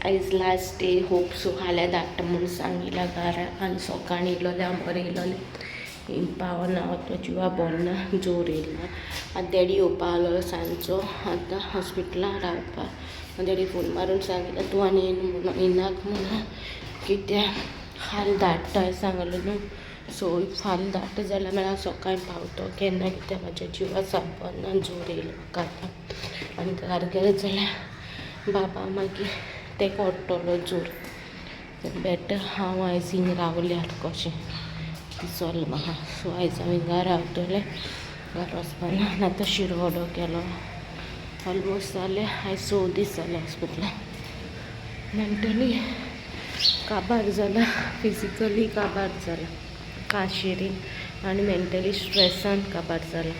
आयज last day, hope so. फाल्यां धाडटा म्हूण सांगिला घरा. आनी सकाळीं येयलोलें हांव, बरें येयलोलें. पावना वचपा जिवा बरो ना, जोर येयला. आतां डॅडी येवपा आहलो सांजचो आतां हॉस्पिटलान रावपाक. डॅडी फोन मारून सांगिल्लें, तूं आनी येन म्हणून येनाक म्हणून, कित्याक फाल्यां धाडटा सांगलें न्हू. सो फाल्यां धाडटा जाल्यार मागीर हांव सकाळीं पावतो केन्ना, कित्याक म्हाज्या जिवा साप ना, जोर येयलो म्हाका आतां. आनी घरा गेले जाल्यार बाबा मागीर तेका ओडटलो जोर. बेटर हांव आयज हिंग रावल्यार कशें दिसोलें म्हाका. सो आयज हांव हिंगा रावतलें, घरा वचपाना. आतां शिरवडो केलो. ऑलमोस्ट जालें, आयज 6 दीस जाले हॉस्पिटलान. मेंटली काबार जाला, फिजिकली काबार जाला, काशेरीन आनी मेंटली स्ट्रेसान काबार जाला.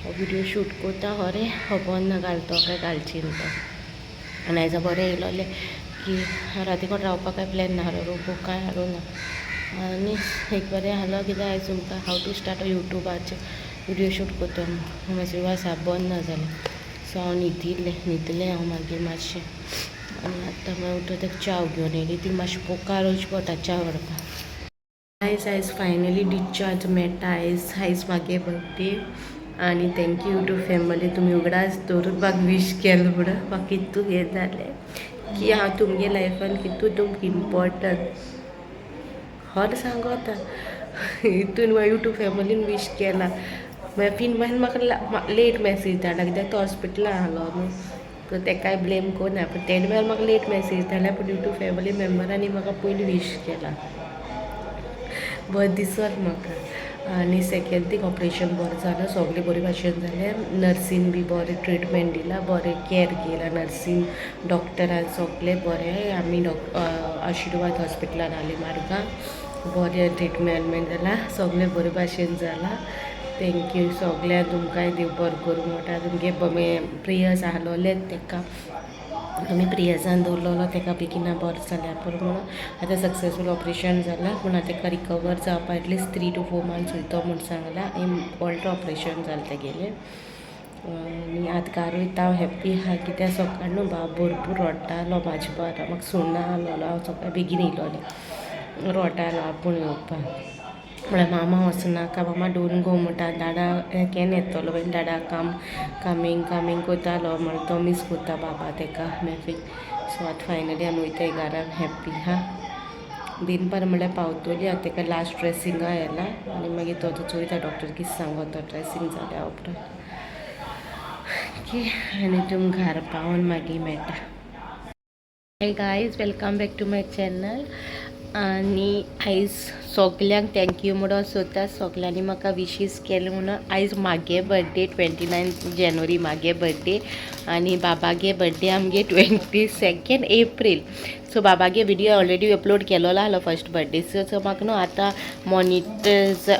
हो व्हिडियो शूट करता खरें, खबर ना घालतो काय घालची तो. आनी आयज बरें येयलोलें की राती कडेन रावपाक काय प्लॅन ना आसलो, रूम बूक कांय हाडूं ना. आनी एक बरें आसलो कित्याक आयज तुमकां हाव टू स्टार्ट युट्यूबाचेर व्हिडियो शूट करता. म्हजें जिवा साप बरें ना जालें. सो हांव न्हिदिल्लें, न्हिदलें हांव मागीर मातशें. आनी आतां मागीर उठून ताका च्याव घेवन येयली. ती मातशी पोकार वयची पडटा च्या हाडपाक. आयज आयज फायनली डिस्चार्ज मेळटा आयज. आयज म्हागे बर्थडे आनी thank you YouTube family, तुमी उगडास दवरून म्हाका विश केलें म्हणून. म्हाका कितू हें जालें की हांव तुमगे लायफान कितू तुमकां इम्पॉर्टंट. खरें सांगता, हितून युट्यूब फॅमिलीन विश केला. मागीर फिन मागीर म्हाका लेट मॅसेज धाडला, कित्याक तो हॉस्पिटलान आहलो न्हू, सो तेकाय ब्लेम कोन्ना. पूण तेणें म्हळ्यार म्हाका लेट मॅसेज धाडला, पूण युट्यूब फॅमिली मेम्बरांनी म्हाका पयलीं विश केला. बरें दिसत म्हाका. आनी सेकेंड थींग, ऑपरेशन बरें जालें, सगळें बरे भाशेन जालें. नर्सीन बी बरें ट्रिटमेंट दिला, बरें कॅर केला नर्सीन, डॉक्टरान, सगळें बरें. आमी डॉक आशिर्वाद हॉस्पिटलान आहली मारगांव. बरें ट्रिटमेंट जाला, सगळें बरे भाशेन जाला. Thank you सगळ्यांक, तुमकांय देव बरें करूं म्हणटा. तुमगे प्रेयर्स आहलोलेच तेका आमी प्रेयर्सान दवरलेलो, तेका बेगिना बरें जाल्यार पुरो म्हणून. आतां सक्सेसफूल ऑपरेशन जालां, पूण आतां तेका रिकवर जावपाक एटलिस्ट 3 टू 4 मंथ्स वयतो म्हूण सांगलां. व्हडलें ऑपरेशन जालें तेगेलें. आनी आतां घार वयता हांव, हॅप्पी आहा, कित्याक सकाळ न्हू बाब भरपूर रडटालो म्हाजे बारा. म्हाका सोडना आहलोलो. हांव सकाळीं बेगीन येयलोलें, रडटालो आपूण येवपाक. म्हळ्यार मामा वचनाका, मामा don't go म्हणटा. डाडा केन्ना येतलो when Dada come, coming coming कोतालो. म्हळ्यार तो मीस कोत्ता बाबा तेका मेफीक. सो आतां फायनली आमी वयताय घरान, हॅप्पी हा. दिनपार म्हळ्यार पावतली. आतां तेका लास्ट ड्रेसिंगा येला आनी मागीर तो आतां चोयता डॉक्टर कितें सांगता ड्रेसींग जाल्या उपरांत. ओके, आनी तुमकां घरा पावोन मागीर मेळटा. Hi guys, welcome back to my channel. आनी आयज सगल्यांक thank you म्हणून सोदता, सगल्यांनी म्हाका विशीस केले म्हणून. आयज म्हागे बर्थडे, 29 जानेवारी म्हागे बर्थडे आनी बाबागे बर्थडे आमगे 22 एप्रील. सो बाबागे व्हिडिओ ऑलरेडी अपलोड केलोलो आहलो फर्स्ट बर्थडे. सो सो म्हाका न्हू आतां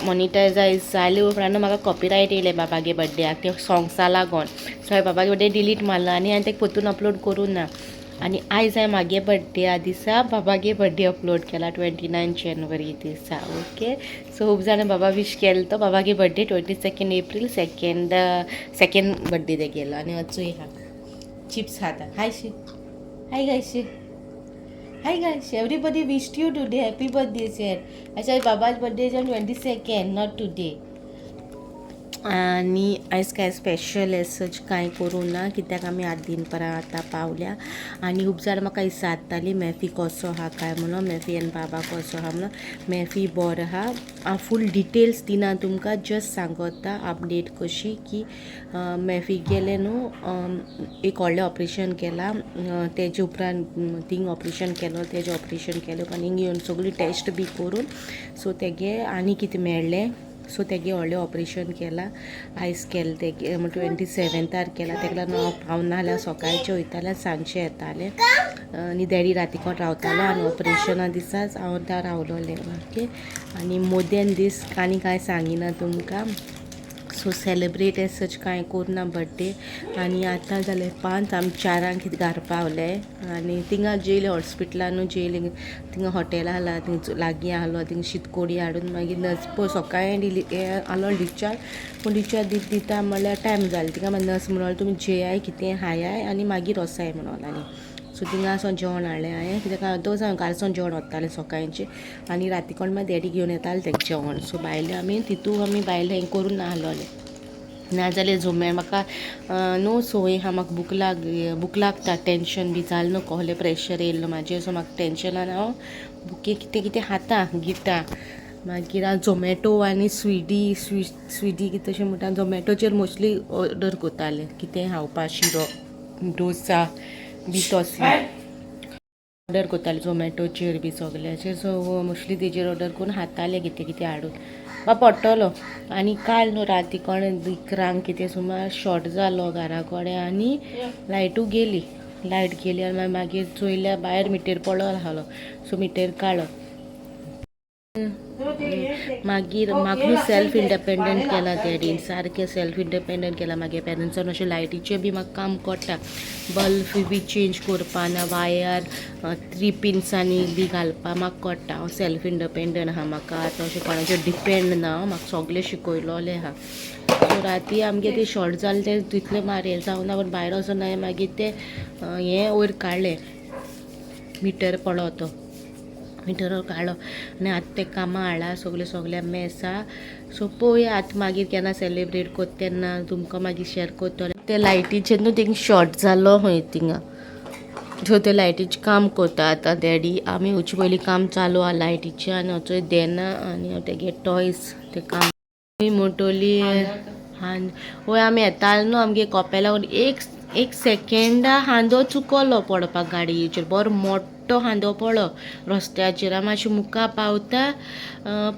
मॉनिटायज जाले उपरांत म्हाका कॉपिरायट येयलें बाबागे बर्थडेयाक ते सोंग्सा लागोन. सो हांवें बाबागे बर्थडे डिलीट मारलो आनी हांवें तेका परतून अपलोड करूं ना. आनी आयज हांवें म्हागे बर्थडे दिसा बाबागे बर्थडे अपलोड केला, 29 जानेवारी दिसा. ओके, सो खूब जाणां बाबा विश केलो तो बाबागे birthday 22 April, second second birthday तेगेलो. आनी अचूय हा चिप्स खाता. हाय शी, hi guys, hi guys, everybody wished you today happy birthday sir. अच्छा, Baba's birthday is on 22nd, not today. आनी आयज कांय स्पेशल एज कांय करूं ना, कित्याक आमी आठ दनपरां आतां पावल्या. आनी खूब जाणां म्हाका विचारताली मॅफी कसो आहा काय म्हणून, मॅफी आनी बाबा कसो आहा म्हणून. मॅफी बरो आहा. हांव फूल डिटेल्स दिना तुमकां, जस्ट सांगता अपडेट कशी की मॅफी गेलें न्हू, एक व्हडलें ऑपरेशन केलां. तेजे उपरांत थिंग ऑपरेशन केलो, तेजें ऑपरेशन केलें उपरांत हिंग येवन सगळी टेस्ट बी करून, सो तेगे आनी कितें मेळ्ळें. सो तेगे व्हडलें ऑपरेशन केलां, आयज केलें तेगे, 27थार केलां. तेका लागून हांव पावना जाल्यार सकाळचें वयतालें, सांजचें येतालें आनी डॅडी राती कोण रावतालो. आनी ऑपरेशना दिसाच हांव त्या रावलोलें. ओके, आनी मोर देन दीस आनी कांय सांगिना तुमकां. सो सेलिब्रेट एज सच कांय करुना बड्डे. आनी आतां जालें 5, आमी 4ांक कितें घार पावले. आनी थिंगा जेयले हॉस्पिटलानू जेयले. थिंगा हॉटेल आहा, थिंग लागीं आहलो, थिंग शीतकोडी हाडून मागीर नर्स पळय सकाळीं डिली आहलो डिस्चार्ज. पूण डिस्चार्ज दित दिता म्हणल्यार टायम जालो. तिका मागीर नर्स म्हणून, तुमी जेयाय, कितें खायाय आनी मागीर वचाय म्हणून. आनी सो थिंगा जेवण हाडलें हांवें, कित्याक हांव दोन घारसून जेवण वतालें सकाळचें आनी राती कोण मागीर डॅडी घेवन येताले तें जेवण. सो भायलें आमी तितू आमी भायलें हें करून नाहलोलें. नाजाल्यार झोमे म्हाका न्हू संवय आहा, म्हाका भूक लागता, टेंशन बी जालें न्हू, कहलें प्रेशर येयलें न्हू म्हाजेर, सो म्हाका टेंशनान हांव भुके कितें कितें खाता गिता. मागीर हांव झोमॅटो आनी स्विगी स्विगी कितें तशें म्हणटा, झोमॅटोचेर मोस्टली ऑर्डर करतालें कितें खावपा, शिरो डोसा बी तसलें ऑर्डर करतालें झोमॅटोचेर बी सगल्याचेर. सो मोस्टली तेजेर ऑर्डर करून खातालें कितें कितें हाडून बा पडटलो. आनी काल न्हू राती कोण 11 कितें सुमार शॉर्ट जालो घरा कडेन आनी लायटू गेली. लायट गेली आनी मागीर चोयल्या भायर मिटर पडलो आसलो, सो मिटर काडलो. मागीर म्हाका न्हू सेल्फ इंडिपेंडंट केला डॅडीन, सारकें सेल्फ इंडिपेंडंट केला. मागीर पेरंट्सान अशें लायटीचें बी म्हाका काम कळटा, बल्ब बी चेंज करपा ना वायर 3 पिन्सांनी बी घालपा म्हाका कळटा. हांव सेल्फ इंडिपेंडंट आहा, म्हाका आतां अशें कोणाचेर डिपेंड ना, म्हाका सगळें शिकयलोलें आहा. सो राती आमगे तें शॉर्ट जालें तें तितलें मारेल जावना, पूण भायर वचोन हांवें मागीर तें हें वयर काडलें, मिटर पडलो तो मिटर काडलो आनी आतां तें कामां हाडला सगळें सगळ्या मेस आहा. सो पळोवया आतां मागीर केन्ना सेलिब्रेट करता तेन्ना तुमकां मागीर शेअर करतलें. ते लायटीचेर न्हू थिंग शॉर्ट जालो खंय थिंगा, सो ते लायटीचें काम करता आतां डॅडी. आमी वचचे पयलीं काम चालू आहा लायटीचें आनी हांव चोय देना आनी हांव तेगे टॉयज तें काम मोटोली. वय आमी येताले न्हू आमगे कोपेला एक सेकेंडा हांदो चुकलो पडपाक गाडयेचेर, बरो मोठो हांदो पडलो रस्त्याचेर. आमी मातशें मुखार पावता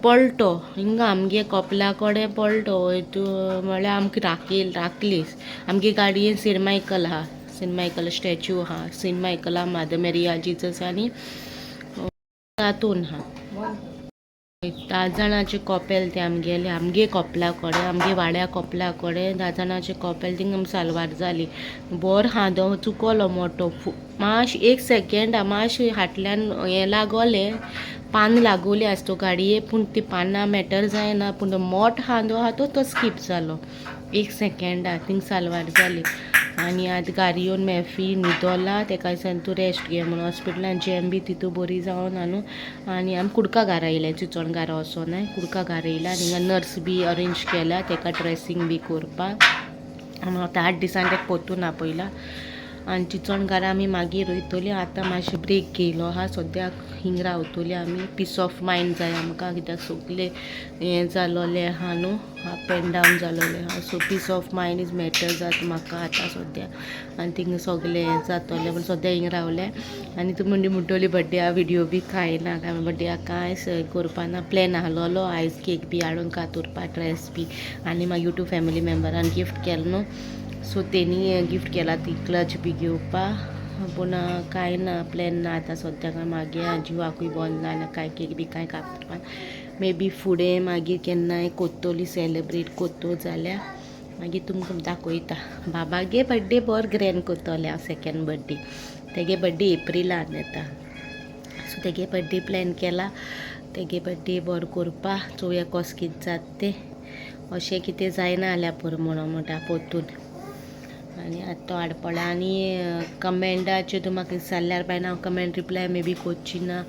पलटो हिंगा आमगे कोपला कडेन पलटो म्हळ्यार आमकां राखली आमगे गाडयेन. सेंट मायकल आहा, सेंट मायकल स्टॅच्यू आहा, सेंट मायकला मादर मेरिया जिजस आनी तातून आहा. 10 जाणांचें कोपेल तें आमगेलें, आमगे कोपला कडेन, आमगे वाड्या कोपला कडेन 10 जाणांचें कोपेल, थिंग आमी सालवार जाली. बरो हांदो चुकलो मोठो, मातशें एक सेकेंडा मातशें फाटल्यान हें लागोलें, पान लागोली आसतो गाडये, पूण ती पानां मॅटर जायना, पूण तो मोठो हांदो आहा तो स्कीप जालो एक सेकेंडा, थिंग सालवार जाली. आनी आतां घारी येवन मॅफी न्हिदोला, तेका दिसान तूं रेस्ट घे म्हणून. हॉस्पिटलान जेम बी तितू बरी जावन न्हू. आनी आमी कुडका घारा येयल्या, चिंचोण घारा वचोनाय, कुडका घारा येयल्या. आनी हिंगा नर्स बी अरेंज केल्या तेका ड्रेसींग बी करपाक. आतां 8 दिसान तेका परतून आपयला आनी चिंचोण घारा आमी मागीर वयतली. आतां मातशें ब्रेक घेयलो आहा, सद्याक हिंग रावतली आमी. पीस ऑफ मायंड जाय आमकां, कित्याक सगलें हें जालोलें आहा न्हू, अप एंड डावन जालोलें आहा. So peace of mind is matter जाता म्हाका आतां सद्याक. आनी थिंगा सगलें हें जातलें पूण सद्याक हिंग रावलें. आनी तूं म्हणटी म्हणटली बड्डे विडियो बी कांय ना, काय बड्डे कांय करपा ना, प्लॅन आहलोलो आयज केक बी हाडून कातुरपा, ड्रेस बी, आनी मागीर यूट्यूब फॅमिली मेम्बरान गिफ्ट केलो न्हू, सो तेणी गिफ्ट केला ती क्लच बी घेवपा. पूण कांय ना, प्लॅन ना आतां सद्याक. मागीर जिवाकूय बरो ना आनी कांय केक बी कांय कापपाक, मे बी फुडें मागीर केन्नाय कोत्तोली सेलिब्रेट कोत्तो जाल्यार मागीर तुमकां दाखयता. बाबागे बड्डे बरो ग्रँड कोत्तोलें हांव, सेकेंड बड्डे. तेगे बड्डे एप्रिलान येता, सो तेगे बड्डे प्लॅन केला, तेगे बड्डे बरो करपा. चोवया कसो कितें जाता तें, अशें कितें जायना जाल्यार पुरो म्हणून म्हणटा परतून. आनी आतां तो हाडपळा. आनी कमेंटाचेर तूं म्हाका विचारल्यार बाय हांव कमेंट रिप्लाय मे बी करची ना,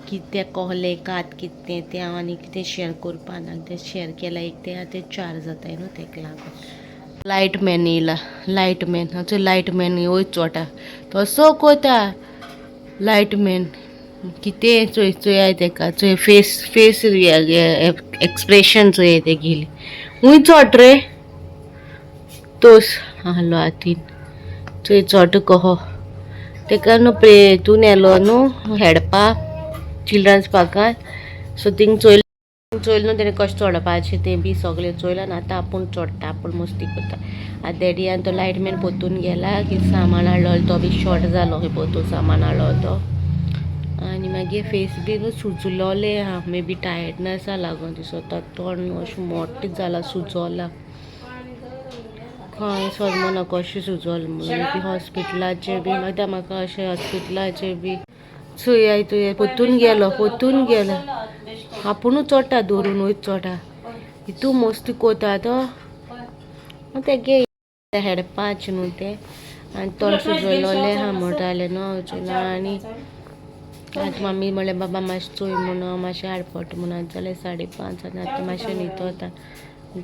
कितें कहलें कात कितें तें हांव आनी कितें शेअर करपा ना. तें शेअर केलां एक तें आतां 4 जाताय न्हू तेका लागून. लायट मॅन येयला, लायट मॅन हाचो लायट मॅन वयर चोडटा तसो कोता लायट मॅन कितें चोय चोयाय तेका, चोय फेस फेस एक्सप्रेशन चोय तेगेली, खूंय चोड रे तोस आहलो हातीन चोय चोट कहो. तेका न्हू हितून येलो न्हू हेडपा चिल्ड्रन्स पार्कान, सो थिंग चोयल चोयल न्हू तेणें कशें चोडपाचें तें बी सगळें चोयलां. आनी आतां आपूण चोडटा, आपूण मस्ती करता. आतां डॅडी आनी तो लायटमॅन पोतून गेला की सामान हाडलो तो बी शॉर्ट जालो खंय पोतून सामान हाडलो तो. आनी मागीर फेस बी न्हू सुजलोलें आहा, मे बी टायर्डनसा लागून दिसता, तोंड न्हू अशें मोटें जालां, सुजोलां. खंय सजमना कशें सुजोल म्हणून बी हॉस्पिटलाचें बी मागीर म्हाका अशें हॉस्पिटलाचें बी चोयाय तुवें. पोतून गेलो, पोतून गेलो, आपुणूच चोडटा धरून वयर चोडटा, हितू मस्ती कोता तो तेगे हेडपाच न्हू तें. आनी तोंड सुजयलोलें आहा म्हणटालें न्हू अजून. आनी आतां मम्मी म्हणलें बाबा मातशें चोय म्हणून मातशें हाडपट म्हणून. आतां जालें 5:30 आनी आतां मातशें न्हिदता,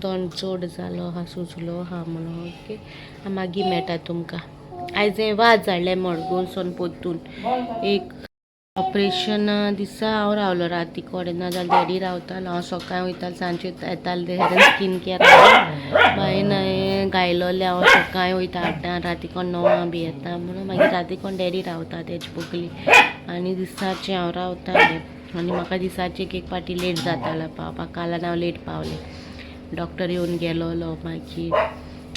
तोंड चड जालो आहा, सुजलो आहा म्हणून. ओके, मागीर मेळटा तुमकां. आयज हांवें वाज हाडलें मडगांवसून पोरतून. एक ऑपरेशन दिसा हांव रावलो राती कडेन, ना जाल्यार डॅडी रावतालो. हांव सकाळीं वयतालें, सांजचे येतालें. हेर स्कीन केअर बायन हांवें गायलोलें, हांव सकाळीं वयता 8 राती कोण 9 बी येता म्हणून. मागीर राती कोण डॅडी रावता तेजे बगली आनी दिसाचें हांव रावतालें. आनी म्हाका दिसाचें एक एक पाटी लेट जातालो पावपाक. काल हांव लेट पावलें, डॉक्टर येवन गेलोलो. मागीर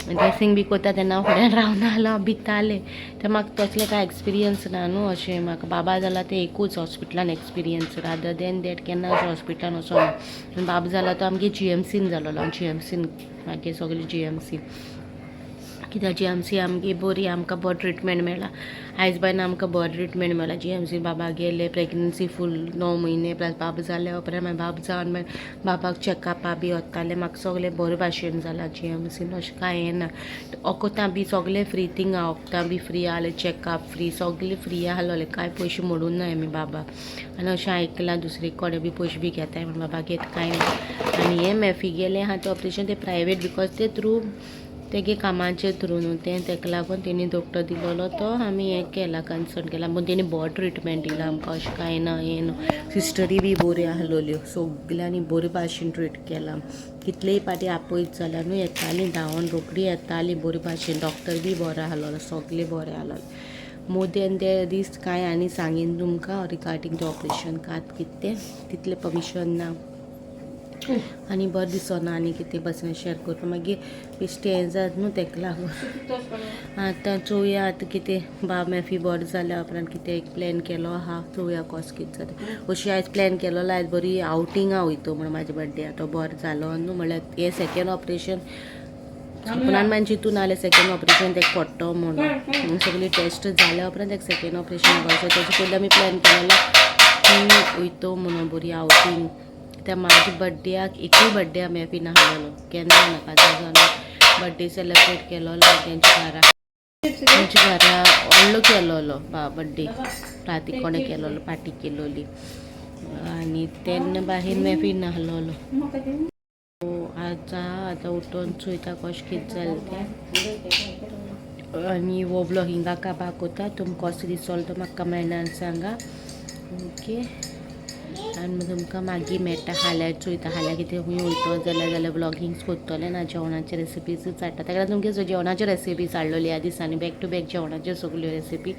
ड्रेसींग बी करता तेन्ना हांव फुड्यान रावना जाल्यार हांव भितालें. ते म्हाका तसलें कांय एक्सपिरियन्स ना न्हू अशें. म्हाका बाबा जाला तें एकूच हॉस्पिटलान एक्सपिरियन्स, रादर देन that केन्ना अशें हॉस्पिटलान वचोना. आनी बाब जाला तो आमगे जीएमसीन जालोलो. हांव जीएमसीन, मागीर सगळें जीएमसी, कित्याक जीएमसी आमगे बरी, आमकां बरो ट्रिटमेंट मेळ्ळा. आयज बायन आमकां बरो ट्रिटमेंट मेळ्ळा जीएमसी. बाबा गेले प्रेग्नन्सी फूल 9 म्हयने प्लस बाब जाल्या उपरांत, मागीर बाब जावन मागीर बाबाक चॅकअपा बी वताले. म्हाका सगळें बरे भाशेन जालां जीएमसीन, अशें कांय हें ना. वखदां बी सगळें फ्री थिंगा, वखदां बी फ्री आहलें, चॅकअप फ्री, सगळें फ्री आहलोलें. कांय पयशे मोडून ना आमी बाबा. आनी अशें आयकलां दुसरे कडेन बी पयशे बी घेताय म्हण, बाबा घेत कांय ना. आनी हें मॅफी गेलें आहा तें ऑपरेशन तें प्रायवेट, because तें थ्रू तेगे कामाचे थ्रू न्हू तें, तेका लागून तेणी डॉक्टर दिलोलो तो आमी हें केला, कन्सर्न केला. पूण तेणी बरो ट्रिटमेंट दिला आमकां, अशें कांय ना हें न्हू. सिस्टरी बी बऱ्यो आहलोल्यो, सगल्यांनी बरे भाशेन ट्रीट केलां. कितलेय पाटी आपयत जाल्यार न्हू येतालीं धांवन, रोखडी येतालीं बरे भाशेन. डॉक्टर बी बरो आहलोलो, सगळे बरे आहलोले. मोर देन ते दीस कांय आनी सांगीन तुमकां रिगार्डींग the operation कात कितें तें, तितलें परमिशन ना आनी बरें दिसना आनी कितें बसून शेअर करपाक, मागीर बेश्टें हें जाता न्हू तेका लागून. आतां चोवया आतां कितें, बाब मॅफी बरो जाल्या उपरांत कितें एक प्लॅन केलो आहा, चोवया कसो कितें जाता. अशी आयज प्लॅन केलोलो, आयज बरी आवटिंगा वयतो म्हण म्हाज्या बड्डे. तो बरो जालो न्हू, म्हणल्यार हें सेकेंड ऑपरेशन सपनान मागीर चिंतून आलें, सेकेंड ऑपरेशन तेका पडटो म्हणून. सगळी टेस्ट जाल्या उपरांत तेका सेकेंड ऑपरेशन सो तेजे पयलीं आमी प्लॅन केलेलो की वयतो म्हणून बरी आवटींग. त्या म्हाज्या बड्डेयाक एकूय बड्डे आमी हॅपी नाहलेलो केन्ना नाका जावन बड्डे सेलिब्रेट केलोलो तेंच्या घरा. तेंच्या घरा व्हडलो केलोलो बड्डे, राती कोणें केलोलो, पार्टी केलोली आनी तेन्ना बाहेर मॅफी नाहलोलो. आतां आतां उठोन चोयता कशें कितें जालें तें. आनी हो व्लॉग हिंगा काबार कोता. तुमकां कसो दिसलो तो म्हाका कमेंटान सांगा. ओके, आनी तुमकां मागीर मेळटा. फाल्यां चोयता, फाल्यां कितें खंय वयतो जाल्यार जाल्यार व्लॉगिंग्स करतलें ना, जेवणाचे रेसिपीजूच हाडटा. ताका लागून तुमगे जेवणाच्यो रेसिपीज हाडलेली ह्या दिसांनी, बॅक टू बॅक जेवणाच्यो सगल्यो रेसिपी,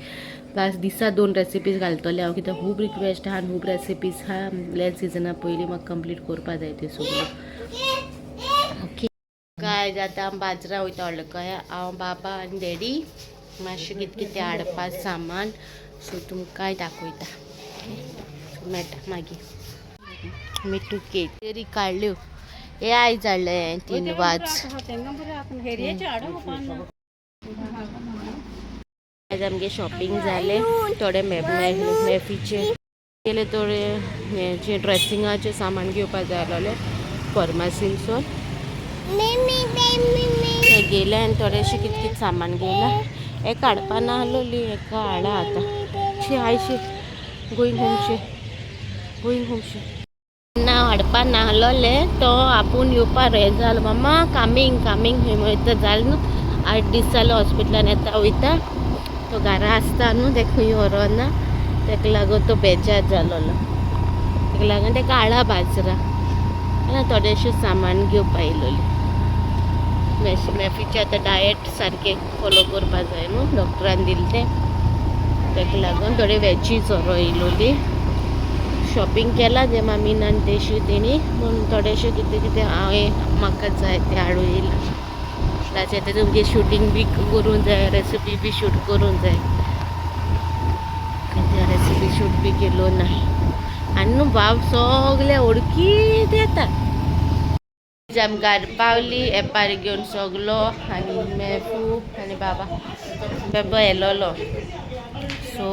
प्लस दिसा 2 रेसिपीज घालतले हांव, कित्याक खूब रिक्वेस्ट आहा आनी खूब रेसिपीज आहा. लेंट सिजना पयलीं म्हाका कंप्लीट करपा जाय त्यो सगल्यो. ओके गायज, आतां आमी बाजरां वयता व्हडलो. हांव, बाबा आनी डॅडी. मातशें कितें कितें हाडपा सामान, सो तुमकांय दाखयता. सो मेळटा मागीर. मिठू केक तरी काडल्यो, हे आयज हाडले 3 वाज. आयज आमगे शॉपिंग जालें. थोडे मॅफीचे गेले, थोडे हेचे ड्रेसिंगाचें सामान घेवपा जाय आसलोलें फार्मासीनसून, ते गेले आनी थोडेशें कितें कितें सामान घेयलां. एक हाडपा ना आहलोली, एका हाडा आतां. शी आयशी गोईंग होम, शी गोईंग होम शी ना हाडपा नाहलोलें, तो आपूण येवपा हें जालो, मम्मा कामींग कामींग खंय वयता जालें न्हू. 8 दीस जाले हॉस्पिटलान येता वयता, तो घरा आसता न्हू, तेका खंय व्हरोना, तेका लागून तो बेजार जालोलो. तेका लागून तेका हाडा बाजरा ना थोडेशें सामान घेवपा येयलोलें. मॅफीचें आतां डायट सारकें फॉलो करपा जाय न्हू, डॉक्टरान दिलें तें, तेका लागून थोडे वेजीस व्हरो येयलोली. शॉपिंग केलां तें मामीन आनी तेशी तेणी, पूण थोडेशें कितें कितें हांवें म्हाका जाय तें हाडून येयलां. प्लस आतां तुमगे शुटींग बी करूंक जाय, रेसिपी बी शूट करूंक जाय. रेसिपी शूट बी केलो ना. आनी न्हू बाब सगळे ओळखीत येता. आमी पावली एपारी घेवन सगलो आनी मेफू आनी बाबा बेबो येयलोलो. सो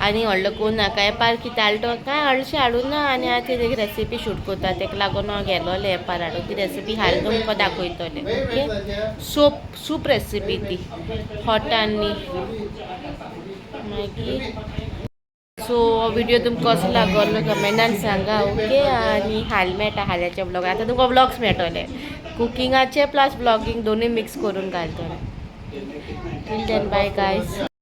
आनी व्हडलो करूं नाका. एपार कितें हाडलो तो कांय व्हडलेशें हाडूं ना. आनी आतां एक रेसिपी शूट करता, तेका लागून हांव गेलोलें एपार हाडूं. ती रेसिपी हाल तुमकां दाखयतलें. ओके, सूप सूप रेसिपी ती हॉटांनी मागीर. सो व्हिडिओ तुमकां कसो लागलो कमेंटान सांगा. ओके, आनी हाल मेळटा हाल्याच्या ब्लॉग. आतां तुमकां ब्लॉग्स मेळटले, कुकिंगाचे प्लस ब्लॉगींग दोनूय मिक्स करून घालतले. Till then, bye guys.